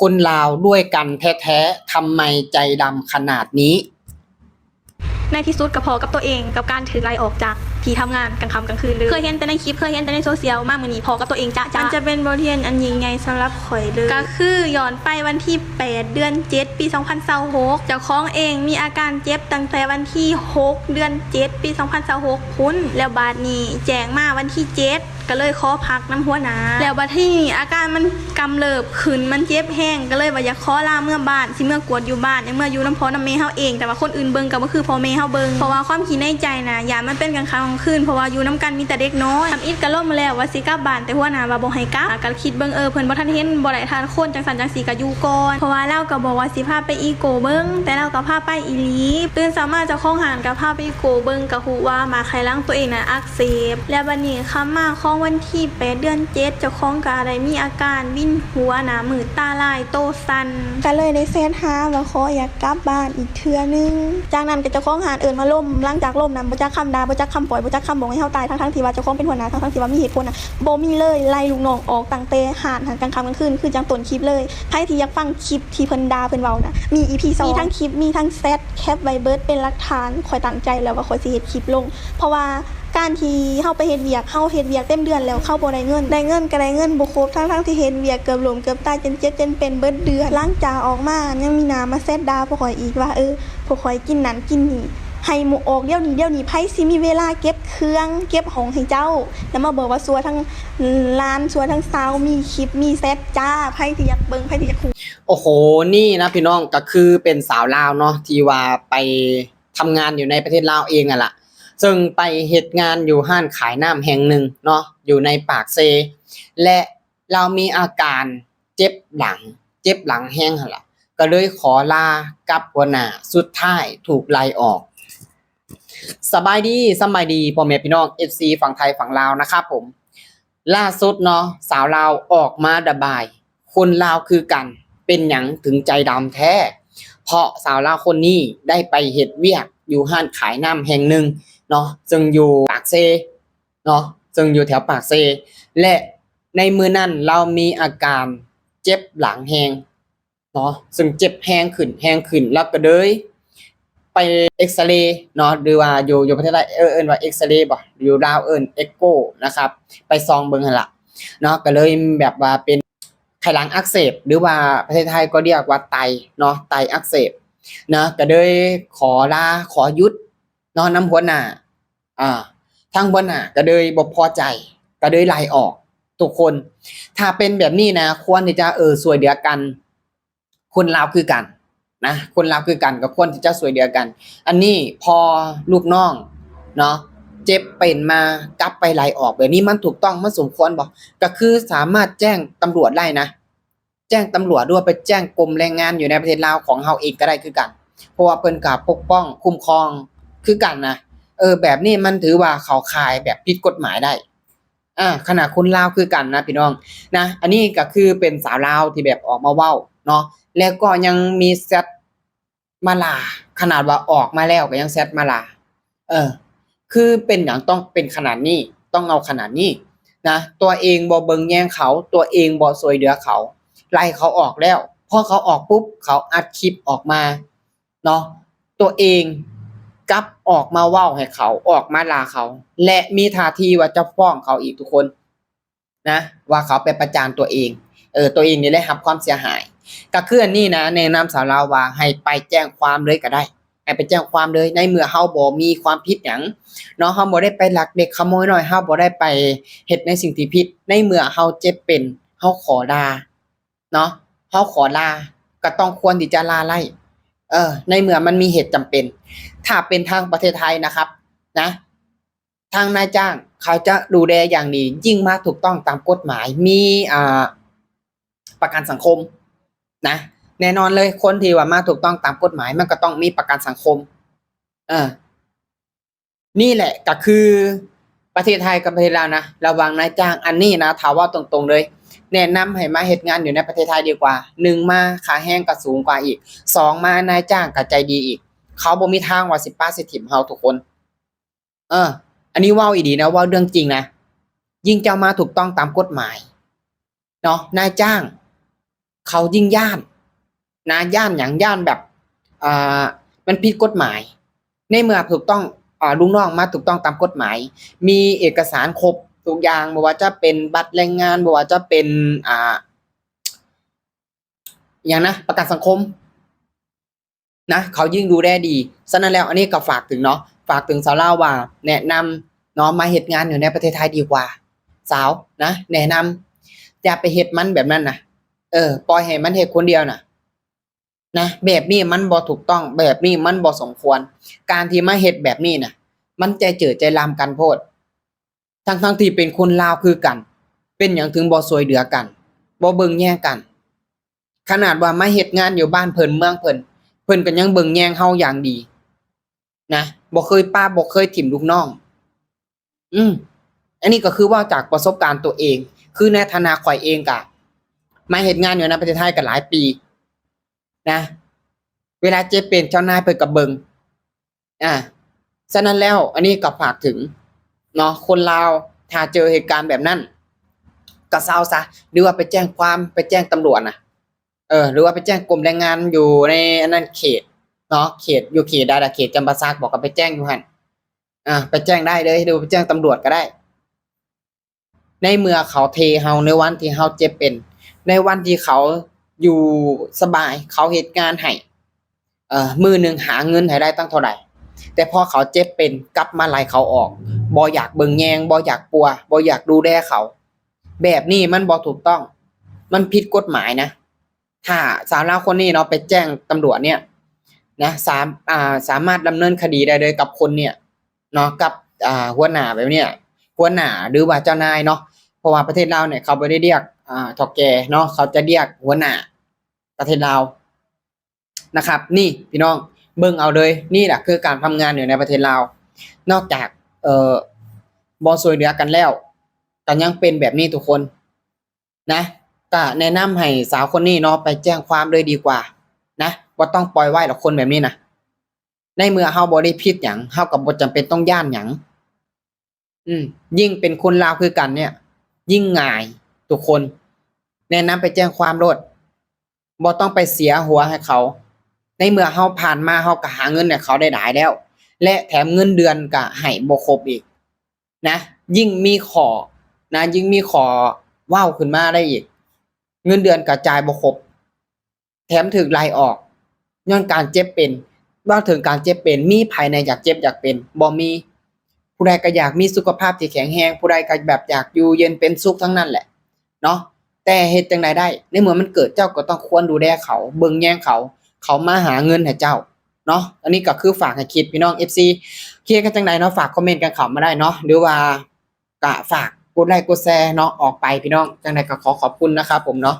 ຄົນລາວດ້ວຍກັນແທ້ໆ ທຳໄມໃຈດຳຂະໜາດນີ້? ໃນທີ່ສຸດກໍພໍ້ກັບຕົວເອງກັບການຖືກໄລ່ອອກຈາກທີ່ທຳງານກາງຄ່ຳກາງຄືນເລີຍ. ເຄີຍເຫັນແຕ່ໃນຄລິບ, ເຄີຍເຫັນແຕ່ໃນໂຊຊຽວ, ມາມື້ນີ້ພໍ້ກັບຕົວເອງຈະໆ. ມັນຈະເປັນບົດຮຽນອັນຍິ່ງໃຫຍ່ສຳລັບຂ້ອຍເລີຍ. ກໍຄືຍ້ອນໄປວັນທີແປດ ເດືອນເຈັດ ປີສອງພັນຊາວຫົກ ເຈົ້າຂອງເອງມີອາການເຈັບຕັ້ງແຕ່ວັນທີຫົກ ເດືອນເຈັດ ປີສອງພັນຊາວຫົກພຸ້ນ, ແລ້ວບາດນີ້ແຈ້ງມາວັນທີເຈັດ ກໍເລີຍຂໍພັກນຳຫົວໜ້າ. ແລ້ວບັດທີນີ້ອາການມັນກຳເລີບຂຶ້ນ, ມັນເຈັບແຮງ, ກໍເລີຍວ່າຢາກຂໍລາເມືອບ້ານ, ຊິເມືອກວດຢູ່ບ້ານ, ຢາກເມືອຢູ່ນຳພໍ່ນຳແມ່ເຮົາເອງ, ແຕ່ວ່າຄົນອື່ນເບິ່ງກໍບໍ່ຄືພໍ່ແມ່ເຮົາເບິ່ງ, ເພາະວ່າຄວາມຄິດໃນໃຈນະ ຢ້ານມັນເປັນກາງຄ່ຳກາງຄືນ, ເພາະວ່າຢູ່ນຳກັນມີແຕ່ເດັກນ້ອຍ. ທຳອິດກໍລົມແລ້ວວ່າຊິກັບບ້ານ, ແຕ່ຫົວໜ້າວ່າບໍ່ໃຫ້ກັບ. ກໍຄິດເບິ່ງ, ເອີ, ເພິ່ນບໍ່ທັນເຫັນ, ບໍ່ໄດ້ທັນຄົນ, ຈັ່ງຊັ້ນຈັ່ງຊີ້ກໍຢູ່ກ່ອນ, ເພາະວ່າລາວກໍບອກວ່າຊິພາໄປອີໂກເບິ່ງ, ແຕ່ລາວກໍພາໄປອີ່ຫຼີ. ຕື່ນເຊົ້າມາເຈົ້າຂອງຮ້ານກໍພາໄປອີໂກເບິ່ງ, ກໍຮູ້ວ່າໝາກໄຂ່ຫຼັງຕົວເອງນະອັກ ເສບ. ແລ້ວບັດນີ້ຄ່ຳມາຂອງວັນທີແປດ ເດືອນເຈັດ ເຈົ້າຂອງກໍໄດ້ມີອາການວິນຫົວ, ໜ້າມືດຕາລາຍ, ໂຕສັ່ນ, ກໍເລີຍໄດ້ແຊັດຫາວ່າຂໍຢາກກັບບ້ານອີກເທື່ອໜຶ່ງ. ຈາກນັ້ນກໍເຈົ້າຂອງຮ້ານເອີ້ນມາລົມ, ຫຼັງຈາກລົມນັ້ນບໍ່ຈັກຄຳດ່າ, ບໍ່ຈັກຄຳປ້ອຍ, ບໍ່ຈັກຄຳບອກໃຫ້ເຮົາຕາຍ, ທັງໆທີ່ວ່າເຈົ້າຂອງເປັນຫົວໜ້າ, ທັງໆທີ່ວ່າມີເຫດຜົນນະ ບໍ່ມີເລີຍ, ໄລ່ລູກນ້ອງອອກຕັ້ງແຕ່ຮ້ານຫັ້ນກາງຄ່ຳກາງຄືນ, ຄືຈັ່ງຕົ້ນຄລິບເລີຍ. ໃຜທີ່ຢາກຟັງຄລິບທີ່ເພິ່ນດ່າເພິ່ນເວົ້ານະ ມີອີພີສອງ, ມີທັງຄລິບ, ມີທັງແຊັດ ແຄັບໄວ້ເບິດເປັນຫຼັກຖານ. ຂ້ອຍຕັ້ງໃຈແລ້ວວ່າຂ້ອຍຊິເຮັດຄລິບລົງ, ເພາະວ່າການທີ່ເຮົາໄປເຮັດວຽກ, ເຮົາເຮັດວຽກເຕັມເດືອນແລ້ວ ເຂົາບໍ່ໄດ້ເງິນ, ໄດ້ເງິນກໍໄດ້ເງິນບໍ່ຄົບ, ທັງໆທີ່ເຮັດວຽກເກືອບລົ້ມເກືອບຕາຍ ເຈັບເຈັບເປັນເປັນເບິດເດືອນ. ຫຼັງຈາກອອກມາຍັງມີໜ້າມາແຊັດດ່າພວກຂ້ອຍອີກວ່າ ເອີ ພວກຂ້ອຍກິນນັ້ນກິນນີ້, ໃຫ້ໝູ່ອອກດຽວນີ້ດຽວນີ້, ໃຜຊິມີເວລາເກັບເຄື່ອງເກັບຫ້ອງໃຫ້ເຈົ້າ? ແລ້ວມາບອກວ່າຊົ່ວທັງຫຼານ ຊົ່ວທັງຊາວ, ມີຄລິບມີແຊັດຈ້າ, ໃຜທີ່ຢາກເບິ່ງ ໃຜທີ່ຢາກຮູ້. ໂອ້ໂຫ ນີ້ນະພີ່ນ້ອງ, ກໍຄືເປັນສາວລາວເນາະ ທີ່ວ່າໄປທຳງານຢູ່ໃນປະເທດລາວເອງຫັ້ນລະ, ເຊິ່ງໄປເຮັດງານຢູ່ຮ້ານຂາຍນ້ຳແຫ່ງໜຶ່ງເນາະ ຢູ່ໃນປາກເຊ ແລະ ລາວມີອາການເຈັບຫຼັງ, ເຈັບຫຼັງແຮງຫັ້ນລະ, ກໍເລີຍຂໍລາກັບຫົວໜ້າ, ສຸດທ້າຍຖືກໄລ່ອອກ. ສະບາຍດີ, ສະບາຍດີພໍ່ແມ່ພີ່ນ້ອງ ເອັຟຊີ ຝັ່ງໄທຝັ່ງລາວນະຄັບຜົມ. ລ່າສຸດເນາະ ສາວລາວອອກມາລະບາຍ, ຄົນລາວຄືກັນ ເປັນຫຍັງເຖິງໃຈດຳແທ້? ເພາະສາວລາວຄົນນີ້ໄດ້ໄປເຮັດວຽກຢູ່ຮ້ານຂາຍນ້ຳແຫ່ງໜຶ່ງເນາະ ເຊິ່ງຢູ່ປາກເຊເນາະ, ເຊິ່ງຢູ່ແຖວປາກເຊ ແລະ ໃນມື້ນັ້ນລາວມີອາການເຈັບຫຼັງແຮງເນາະ, ເຊິ່ງເຈັບແຮງຂຶ້ນ ແຮງຂຶ້ນ, ລາວກໍເລີຍໄປເອັກສະເຣເນາະ ຫຼືວ່າຢູ່ ຢູ່ປະເທດໄທເອີ້ນວ່າເອັກສະເຣບໍ ຢູ່ລາວເອີ້ນເອັກໂກນະຄັບ, ໄປສ່ອງເບິ່ງຫັ້ນລະເນາະ, ກໍເລີຍແບບວ່າເປັນໄຂ່ຫຼັງອັກເສບ ຫຼືວ່າປະເທດໄທກໍຮຽກວ່າໄຕເນາະ, ໄຕອັກເສບເນາະ, ກໍເລີຍຂໍລາ ຂໍຢຸດເນາະ ນຳຫົວໜ້າ. ອ່າ ທາງຫົວໜ້າກໍເລີຍບໍ່ພໍໃຈ ກໍເລີຍໄລ່ອອກທຸກຄົນ. ຖ້າເປັນແບບນີ້ນະ ຄວນທີ່ຈະ ເອີ ຊ່ວຍເຫຼືອກັນ, ຄົນລາວຄືກັນນະ, ຄົນລາວຄືກັນກໍຄວນທີ່ຈະຊ່ວຍເຫຼືອກັນ. ອັນນີ້ພໍລູກນ້ອງເນາະ ເຈັບເປັນມາກັບໄປໄລ່ອອກແບບນີ້ ມັນຖືກຕ້ອງ ມັນສົມຄວນບໍ່? ກໍຄືສາມາດແຈ້ງຕຳຫຼວດໄດ້ນະ. ແຈ້ງຕຳຫຼວດ ຫຼືວ່າໄປແຈ້ງກົມແຮງງານຢູ່ໃນປະເທດລາວຂອງເຮົາເອງກໍໄດ້ຄືກັນ, ເພາະວ່າເພິ່ນກໍປົກປ້ອງຄຸ້ມຄອງຄືກັນນະ. ເອີ ແບບນີ້ມັນຖືວ່າເຂົ້າຂ່າຍແບບຜິດກົດໝາຍໄດ້ ອາ ຂະໜາດຄົນລາວຄືກັນນະພີ່ນ້ອງນະ. ອັນນີ້ກໍຄືເປັນສາວລາວທີ່ແບບອອກມາເວົ້າເນາະ, ແລ້ວກໍຍັງມີແຊັດ ມາລາ, ຂະໜາດວ່າອອກມາແລ້ວກໍຍັງແຊັດມາລາ. ເອີ ຄືເປັນຫຍັງຕ້ອງເປັນຂະໜາດນີ້, ຕ້ອງເອົາຂະໜາດນີ້ນະ? ຕົວເອງບໍ່ເບິ່ງແຍງເຂົາ, ຕົວເອງບໍ່ຊ່ວຍເຫຼືອເຂົາ, ໄລ່ເຂົາອອກແລ້ວ. ພໍເຂົາອອກປຸບ ເຂົາອັດຄລິບອອກມາເນາະ, ຕົວເອງກັບອອກມາເວົ້າໃຫ້ເຂົາ, ອອກມາລາເຂົາ ແລະ ມີທ່າທີວ່າຈະຟ້ອງເຂົາອີກທຸກຄົນ. ນະ ວ່າເຂົາໄປປະຈານຕົວເອງ, ເອີ ຕົວເອງນີ້ໄດ້ຮັບຄວາມເສຍຫາຍ. ກໍຄືອັນນີ້ນະ ແນະນຳສາວລາວວ່າໃຫ້ໄປແຈ້ງຄວາມເລີຍກໍໄດ້, ໃຫ້ໄປແຈ້ງຄວາມເລີຍ ໃນເມື່ອເຮົາບໍ່ມີຄວາມຜິດຫຍັງເນາະ, ເຮົາບໍ່ໄດ້ໄປລັກເລັກຂະໂມຍນ້ອຍ, ເຮົາບໍ່ໄດ້ໄປເຮັດໃນສິ່ງທີ່ຜິດ. ໃນເມື່ອເຮົາເຈັບເປັນ ເຮົາຂໍລາເນາະ, ເຮົາຂໍລາ ກໍຕ້ອງຄວນທີ່ຈະລາໄດ້ ເອີ ໃນເມື່ອມັນມີເຫດຈຳເປັນ. ຖ້າເປັນທາງປະເທດໄທນະຄັບ ນະ ທາງນາຍຈ້າງເຂົາຈະດູແລຢ່າງດີ, ຍິ່ງມາຖືກຕ້ອງຕາມກົດໝາຍ, ມີ ອ່າ ປະກັນສັງຄົມນະ. ແນ່ນອນເລີຍ, ຄົນທີ່ວ່າມາຖືກຕ້ອງຕາມກົດໝາຍ ມັນກໍຕ້ອງມີປະກັນສັງຄົມ. ເອີ ນີ້ແຫຼະກໍຄືປະເທດໄທກັບປະເທດລາວນະ, ລະຫວ່າງນາຍຈ້າງ. ອັນນີ້ນະ ຖ້າເວົ້າຕົງໆເລີຍ, ແນະນຳໃຫ້ມາເຮັດງານຢູ່ໃນປະເທດໄທດີກວ່າ. ໜຶ່ງມາ ຄ່າແຮງກໍສູງກວ່າອີກ, ສອງມາ ນາຍຈ້າງກໍໃຈດີອີກ. ເຂົາບໍ່ມີທາງວ່າຊິປະຊິຖິ້ມເຮົາທຸກຄົນ. ເອີ ອັນນີ້ເວົ້າອີ່ຫຼີນະ, ເວົ້າເລື່ອງຈິງນະ. ຍິ່ງເຈົ້າມາຖືກຕ້ອງຕາມກົດໝາຍເນາະ, ນາຍຈ້າງ ເຂົາຍິ່ງຢ້ານນະ. ຢ້ານຫຍັງ? ຢ້ານແບບ ອ່າ ມັນຜິດກົດໝາຍ. ໃນເມື່ອຖືກຕ້ອງ ອ່າ ລູກນ້ອງມາຖືກຕ້ອງຕາມກົດໝາຍ, ມີເອກະສານຄົບທຸກຢ່າງ, ບໍ່ວ່າຈະເປັນບັດແຮງງານ, ບໍ່ວ່າຈະເປັນ ອ່າ ຫຍັງນະ ປະກັນສັງຄົມນະ, ເຂົາຍິ່ງດູແລດີ. ສະນັ້ນແລ້ວ ອັນນີ້ກໍຝາກເຖິງເນາະ, ຝາກເຖິງຊາວລາວວ່າ ແນະນຳເນາະ ມາເຮັດງານຢູ່ໃນປະເທດໄທດີກວ່າ. ສາວນະ ແນະນຳ ຢ່າໄປເຮັດມັນແບບນັ້ນນະ. ເອີ ປ່ອຍໃຫ້ມັນເຮັດຄົນດຽວນະ. ນະ ແບບນີ້ມັນບໍ່ຖືກຕ້ອງ, ແບບນີ້ມັນບໍ່ສົມຄວນ. ການທີ່ມາເຮັດແບບນີ້ນະ ມັນໃຈເຈີໃຈລາມກັນໂພດ, ທັງໆທີ່ເປັນຄົນລາວຄືກັນ. ເປັນຫຍັງເຖິງບໍ່ຊ່ວຍເຫຼືອກັນ, ບໍ່ເບິ່ງແຍງກັນ? ຂະໜາດວ່າມາເຮັດງານຢູ່ບ້ານເພິ່ນເມືອງເພິ່ນ, ເພິ່ນກໍຍັງເບິ່ງແຍງເຮົາຢ່າງດີນະ, ບໍ່ເຄີຍປະ ບໍ່ເຄີຍຖິ້ມລູກນ້ອງ. ອືມ ອັນນີ້ກໍຄືເວົ້າຈາກປະສົບການຕົວເອງ, ຄືໃນຖານະຂ້ອຍເອງກະມາເຮັດງານຢູ່ໃນປະເທດໄທກໍຫຼາຍປີນະ, ເວລາເຈັບເປັນເຈົ້ານາຍເພິ່ນກໍເບິ່ງ. ອາ ສະນັ້ນແລ້ວ ອັນນີ້ກໍຝາກເຖິງເນາະ ຄົນລາວ ຖ້າເຈີເຫດການແບບນັ້ນກໍເຊົາຊະ, ຫຼືວ່າໄປແຈ້ງຄວາມ ໄປແຈ້ງຕຳຫຼວດນະ, ເອີ ຫຼືວ່າໄປແຈ້ງກົມແຮງງານຢູ່ໃນອັນນັ້ນເຂດເນາະ, ເຂດ ຢູ່ເຂດໃດລະ ເຂດຈຳປາສັກບໍ ກໍໄປແຈ້ງຢູ່ຫັ້ນ. ອາ ໄປແຈ້ງໄດ້ເລີຍ ຫຼືໄປແຈ້ງຕຳຫຼວດກໍໄດ້. ໃນເມື່ອເຂົາເທເຮົາໃນວັນທີ່ເຮົາເຈັບເປັນ, ໃນວັນທີ່ເຂົາຢູ່ສະບາຍ ເຂົາເຮັດງານໃຫ້, ເອີ ມື້ໜຶ່ງຫາເງິນໃຫ້ໄດ້ຕັ້ງເທົ່າໃດ, ແຕ່ພໍເຂົາເຈັບເປັນ ກັບມາໄລ່ເຂົາອອກ, ບໍ່ຢາກເບິ່ງແຍງ, ບໍ່ຢາກປົວ, ບໍ່ຢາກດູແລເຂົາ. ແບບນີ້ມັນບໍ່ຖືກຕ້ອງ, ມັນຜິດກົດໝາຍນະ. ຖ້າສາວລາວຄົນນີ້ເນາະ ໄປແຈ້ງຕຳຫຼວດເນ່ຍນະ ສາມ ອ່າ ສາມາດດຳເນີນຄະດີໄດ້ເລີຍກັບຄົນເນ່ຍເນາະ ກັບ ອ່າ ຫົວໜ້າແບບເນີ້ຍ ຫົວໜ້າ ຫຼືວ່າເຈົ້ານາຍເນາະ. ເພາະວ່າປະເທດລາວເນ່ຍ ເຂົາບໍ່ໄດ້ຮຽກ ອ່າ ເຖົ້າແກ່ເນາະ, ເຂົາຈະຮຽກຫົວໜ້າ ປະເທດລາວນະຄັບ. ນີ້ພີ່ນ້ອງເບິ່ງເອົາເລີຍ, ນີ້ແຫຼະຄືການທຳງານຢູ່ໃນປະເທດລາວ. ນອກຈາກ ເອີ ບໍ່ຊ່ວຍເຫຼືອກັນແລ້ວ ກໍຍັງເປັນແບບນີ້ທຸກຄົນ. ນະ ກະແນະນຳໃຫ້ສາວຄົນນີ້ເນາະ ໄປແຈ້ງຄວາມເລີຍດີກວ່ານະ, ບໍ່ຕ້ອງປ່ອຍໄວ້ດອກຄົນແບບນີ້ນະ. ໃນເມື່ອເຮົາບໍ່ໄດ້ຜິດຫຍັງ ເຮົາກໍບໍ່ຈຳເປັນຕ້ອງຢ້ານຫຍັງ. ອືມ ຍິ່ງເປັນຄົນລາວຄືກັນເນ່ຍ ຍິ່ງງ່າຍທຸກຄົນ. ແນະນຳໄປແຈ້ງຄວາມໂລດ, ບໍ່ຕ້ອງໄປເສຍຫົວໃຫ້ເຂົາ. ໃນເມື່ອເຮົາຜ່ານມາ ເຮົາກໍຫາເງິນໃຫ້ເຂົາໄດ້ຫຼາຍແລ້ວ ແລະ ແຖມເງິນເດືອນກໍໃຫ້ບໍ່ຄົບອີກ. ນະ ຍິ່ງມີຂໍ້ນະ ຍິ່ງມີຂໍ້ເວົ້າຂຶ້ນມາໄດ້ອີກ, ເງິນເດືອນກໍຈ່າຍບໍ່ຄົບ ແຖມຖືກໄລ່ອອກຍ້ອນການເຈັບເປັນ. ເວົ້າເຖິງການເຈັບເປັນ ມີໃຜແດ່ຢາກເຈັບຢາກເປັນ? ບໍ່ມີ. ຜູ້ໃດກໍຢາກມີສຸຂະພາບທີ່ແຂງແຮງ, ຜູ້ໃດກໍແບບຢາກຢູ່ເຢັນເປັນສຸກທັງນັ້ນແຫຼະເນາະ. ແຕ່ເຮັດຈັ່ງໃດໄດ້ ໃນເມື່ອມັນເກີດ ເຈົ້າກໍຕ້ອງຄວນດູແລເຂົາ ເບິ່ງແຍງເຂົາ, ເຂົາມາຫາເງິນໃຫ້ເຈົ້າເນາະ. ອັນນີ້ກໍຄືຝາກໃຫ້ຄິດ ພີ່ນ້ອງ ເອັຟຊີ ຄິດເຫັນຈັ່ງໃດເນາະ? ຝາກຄອມເມັນກັນເຂົ້າມາໄດ້ເນາະ ຫຼືວ່າກະຝາກກົດໄລ້ກົດແຊເນາະອອກໄປ ພີ່ນ້ອງ. ຈັ່ງໃດກໍຂໍຂອບຄຸນນະຄັບຜົມເນາະ.